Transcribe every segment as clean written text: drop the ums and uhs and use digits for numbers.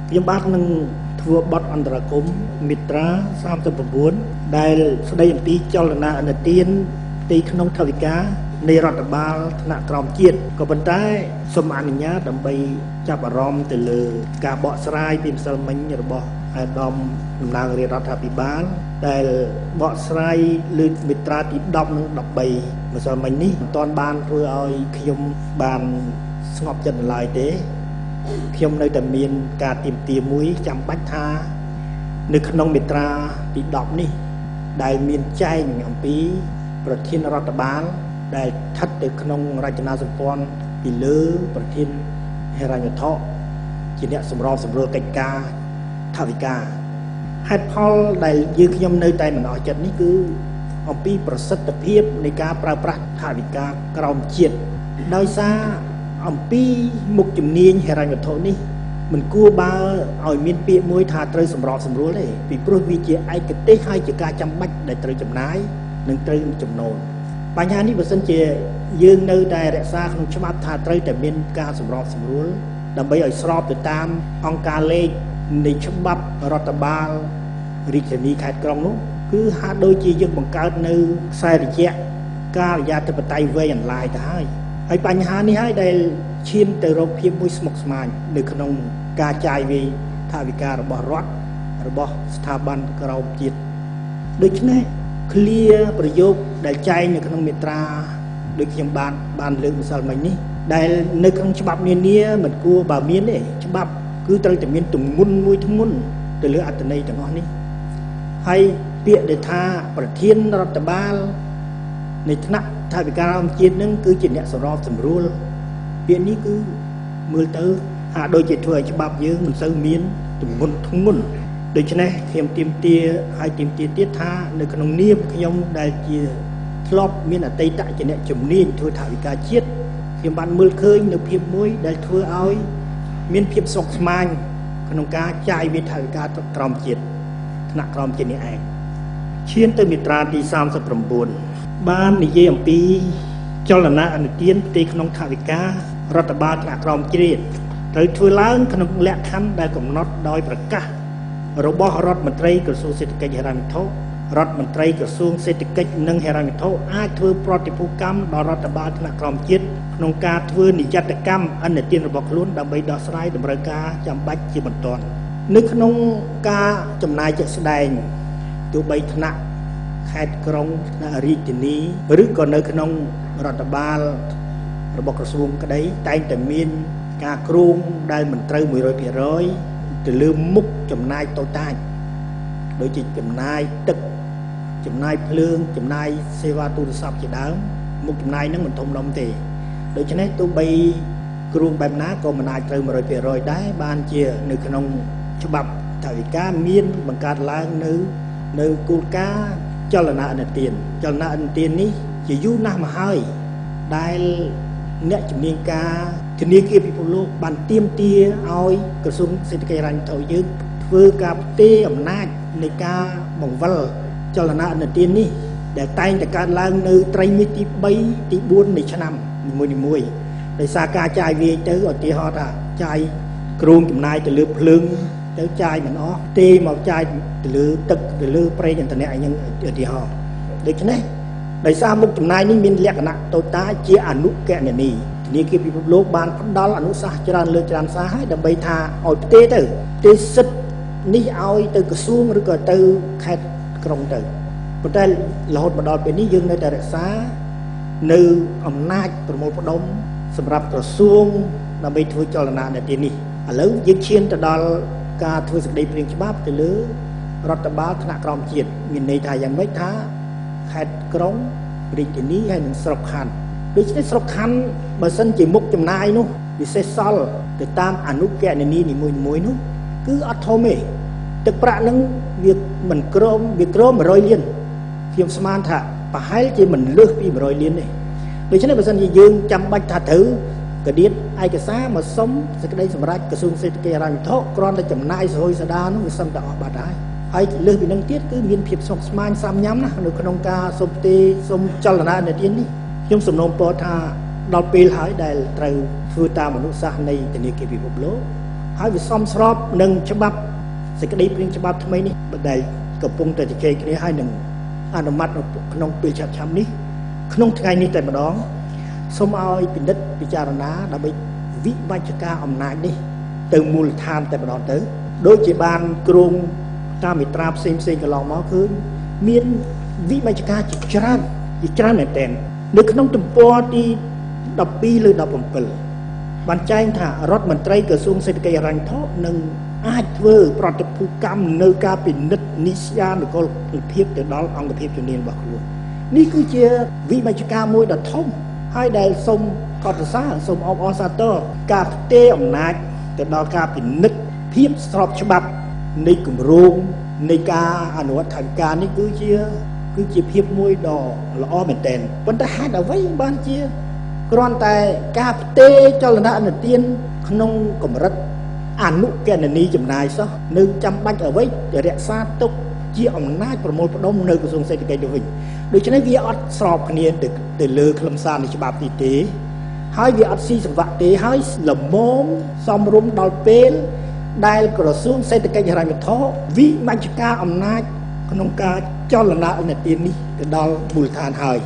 ខ្ញុំបាទនឹងធ្វើបទអន្តរាគមន៍មាត្រា39ដែលស្ដីអំពីចលនាអនុទានផ្ទៃក្នុងថវិកានៃរដ្ឋបាលថ្នាក់ក្រោមជាតិក៏ប៉ុន្តែសូមអនុញ្ញាតដើម្បីចាប់អារម្មណ៍ទៅលើការបកស្រាយពីម្សិលមិញរបស់អាដាមតំណាងរាជរដ្ឋាភិបាលដែលបកស្រាយលើមាត្រាទី10និង13ម្សិលមិញនេះមិនទាន់បានធ្វើឲ្យខ្ញុំបានស្ងប់ចិត្តនៅឡើយទេខ្ញុំនៅតែមានការទាមទារមួយចាំបាច់ថានៅក្នុងមាត្រាទី10នេះដែលមានចែងអំពីប្រធានរដ្ឋបាលដែលស្ថិតនៅក្នុងរចនាសម្ព័ន្ធពីលើប្រធានហិរញ្ញវត្ថុជាអ្នកសម្របសម្រួលកិច្ចការថវិកាហេតុផលដែលយើងខ្ញុំនៅតែមិនអស់ចិត្តនេះគឺអំពីប្រសិទ្ធភាពនៃការប្រើប្រាស់ថវិកាក្រោមជាតិដោយសារអំពីមុខជំនាញហិរញ្ញវត្ថុនេះមិនគួរបើឲ្យមានពាក្យមួយថាត្រូវសម្របសម្រួលទេពីព្រោះវាជាឯកទេសហើយជាការចាំបាច់ដែលត្រូវចំណាយនិងត្រូវចំណូលបញ្ហានេះបើសិនជាយើងនៅតែរក្សាក្នុងច្បាប់ថាត្រូវតែមានការសម្របសម្រួលដើម្បីឲ្យស្របទៅតាមអង្គការលេខនៃច្បាប់រដ្ឋបាលរាជធានីខេត្តក្រុងនោះគឺហាក់ដូចជាយើងបង្កើតនៅខ្សែរយៈការិយាធិបតេយ្យវែងអន្លាយទៅហើយហើយបញ្ហានេះហើយដែលឈានទៅរកភាពមួយស្មុគស្មាញនៅក្នុងការចាយវាយថវិការបស់រដ្ឋរបស់ស្ថាប័នក្រោមជាតិដូច្នេះឃ្លាប្រយោគដែលចែងនៅក្នុងមាត្រាដូចខ្ញុំបានលើកម្សិលមិញនេះដែលនៅក្នុងច្បាប់នានាមិនគួរបើមានទេច្បាប់គឺត្រូវតែមានទម្ងន់មួយធ្ងន់ទៅលើអត្ថន័យទាំងអស់នេះហើយពាក្យដែលថាប្រធានរដ្ឋបាលនៃថ្នាក់ថវិកាក្រោមជាតិនឹងគឺជាអ្នកសម្របសម្រួលពាក្យនេះគឺមើលទៅហាក់ដូចជាធ្វើឲ្យច្បាប់យើងមិនសូវមានទម្ងន់ធ្ងន់ដូច្នេះខ្ញុំទាមទារហើយទាមទារទៀតថានៅក្នុងនាមខ្ញុំដែលជាធ្លាប់មានអតីតជាអ្នកជំនាញធ្វើថវិកាជាតិខ្ញុំបានមើលឃើញនៅភាពមួយដែលធ្វើឲ្យមានភាពស្មុគស្មាញក្នុងការចាយវាយថវិកាក្រោមជាតិថ្នាក់ក្រោមជាតិនេះឯងឈានទៅមាត្រាទី39បាននិយាយអំពីចលនាអនុទានផ្ទៃក្នុងថវិការដ្ឋបាលថ្នាក់ក្រោមជាតិត្រូវធ្វើឡើងក្នុងលក្ខខណ្ឌដែលកំណត់ដោយប្រកាសរបស់រដ្ឋមន្ត្រីក្រសួងសេដ្ឋកិច្ចហិរញ្ញវត្ថុរដ្ឋមន្ត្រីក្រសួងសេដ្ឋកិច្ចនិងហិរញ្ញវត្ថុអាចធ្វើប្រតិភូកម្មដល់រដ្ឋបាលថ្នាក់ក្រោមជាតិក្នុងការធ្វើនិយត្តកម្មអនុទានរបស់ខ្លួនដើម្បីដោះស្រាយតម្រូវការចាំបាច់ជាបន្ទាន់នៅក្នុងការចំណាយជាក់ស្ដែងទោះបីថ្នាក់ខេត្តក្រុងថ្នាក់រាជធានីឬក៏នៅក្នុងរដ្ឋបាលរបស់ក្រសួងក្តីតែងតែមានការគ្រោងដែលមិនត្រូវ 100% ទៅលើមុខចំណាយតូចតាចដូចជាចំណាយទឹកចំណាយភ្លើងចំណាយសេវាទូរស័ព្ទជាដើមមុខចំណាយហ្នឹងមិនធំដុំទេដូច្នេះទោះបីគ្រោងបែបណាក៏មិនអាចត្រូវ 100% ដែរបានជានៅក្នុងច្បាប់ថវិកាមានបង្កើតឡើងនៅគោលការណ៍ចលនាអនុទានចលនាអនុទាននេះជាយូរណាស់មកហើយដែលអ្នកជំនាញការធនាគារពិភពលោកបានទាមទារឲ្យក្រសួងសេដ្ឋកិច្ចហិរញ្ញវត្ថុយើងធ្វើការផ្ទេរអំណាចនៃការបង្វិលចលនាអនុទាននេះដែលតែងតែកើតឡើងនៅត្រីមាសទី3ទី4នៃឆ្នាំនីមួយៗដោយសារការចាយវាយទៅឧទាហរណ៍ថាចាយគ្រោងចំណាយទៅលើភ្លើងទៅចាយមិនអស់ទេមកចាយទៅលើទឹកទៅលើប្រេងឥន្ធនៈអីហ្នឹងឧទាហរណ៍ដូច្នេះដោយសារមុខចំណាយនេះមានលក្ខណៈតូចតាចជាអនុគណនីធនាគារពិភពលោកបានផ្ដល់អនុសាសន៍ច្រើនលើកច្រើនសារហើយដើម្បីថាឲ្យផ្ទេរទៅផ្ទេរសិទ្ធិនេះឲ្យទៅក្រសួងឬក៏ទៅខេត្តក្រុងទៅប៉ុន្តែរហូតមកដល់ពេលនេះយើងនៅតែរក្សានៅអំណាចប្រមូលផ្ដុំសម្រាប់ក្រសួងដើម្បីធ្វើចលនានៅទីនេះឥឡូវយើងឈានទៅដល់ការធ្វើសេចក្តីព្រាងច្បាប់ទៅលើរដ្ឋបាលថ្នាក់ក្រោមជាតិមានន័យថាយ៉ាងម៉េចថាខេត្តក្រុងរាជធានីហើយនិងស្រុកខណ្ឌដូច្នេះស្រុកខណ្ឌបើសិនជាមុខចំណាយនោះវិសេសសល់ទៅតាមអនុគណនីនីមួយៗនោះគឺអត់ធំទេទឹកប្រាក់នឹងវាមិនក្រមវាក្រម100លានខ្ញុំស្មានថាប្រហែលជាមិនលើសពី100លានទេដូច្នេះបើសិនជាយើងចាំបាច់ថាត្រូវកដៀតឯកសារមកសុំសេចក្តីសម្រេចក្រសួងសេដ្ឋកិច្ចហិរញ្ញវត្ថុគ្រាន់តែចំណាយសហុយសដានោះវាសឹងតែអស់បាត់ហើយហើយលើសពីនឹងទៀតគឺមានភាពស្មុគស្មាញសាំញ៉ាំណាស់នៅក្នុងការសុំទេសុំចលនានៅទីនេះខ្ញុំសំណូមពរថាដល់ពេលហើយដែលត្រូវធ្វើតាមអនុសាសន៍នៃធនាគារពិភពលោក ហើយវាសមស្របនឹងច្បាប់សេចក្តីព្រាងច្បាប់ថ្មីនេះដែលកំពុងតែជជែកគ្នាហើយនឹងអនុម័តក្នុងពេលឆាប់ៗនេះក្នុងថ្ងៃនេះតែម្ដងសូមឲ្យពិនិត្យពិចារណាដើម្បីវិមជ្ឈការអំណាចនេះទៅមូលដ្ឋានតែម្ដងទៅដូចជាបានគ្រងតាមមាត្រាផ្សេងផ្សេងកន្លងមកគឺមានវិមជ្ឈការជាច្រើនជាច្រើនមែនទែននៅក្នុងទំព័រទី12ឬ17បានចែងថារដ្ឋមន្ត្រីក្រសួងសេដ្ឋកិច្ចហិរញ្ញវត្ថុនឹងអាចធ្វើប្រតិភូកម្មនៅការពិនិត្យនិស្យានុកូលភាពទៅដល់អង្គភាពជំនាញរបស់ខ្លួននេះគឺជាវិមជ្ឈការមួយដ៏ធំហើយដែលសូមកោតសរសើរសូមអបអរសាទរការផ្ទេរអំណាចទៅដល់ការពិនិត្យភាពស្របច្បាប់នៃគម្រោងនៃការអនុវត្តថវិកានេះគឺជាភាពមួយដ៏ល្អមែនទែនប៉ុន្តែហេតុអ្វីបានជាគ្រាន់តែការផ្ទេរចលនាអនុទានក្នុងកម្រិតអនុគណនីចំណាយសោះនៅចាំបាច់អ្វីរក្សាទុកជាអំណាចប្រមូលផ្ដុំនៅក្រសួងសេដ្ឋកិច្ចទៅវិញដូច្នេះវាអត់ស្របគ្នាទៅលើខ្លឹមសារនៃច្បាប់នេះទេហើយវាអត់ស៊ីសង្វាក់ទេហើយល្មមសមរម្យដល់ពេលដែលក្រសួងសេដ្ឋកិច្ចហិរញ្ញវត្ថុវិមជ្ឈការអំណាចក្នុងការចលនាអនុទាននេះទៅដល់មូលដ្ឋានហើយ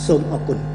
សូមអរគុណ។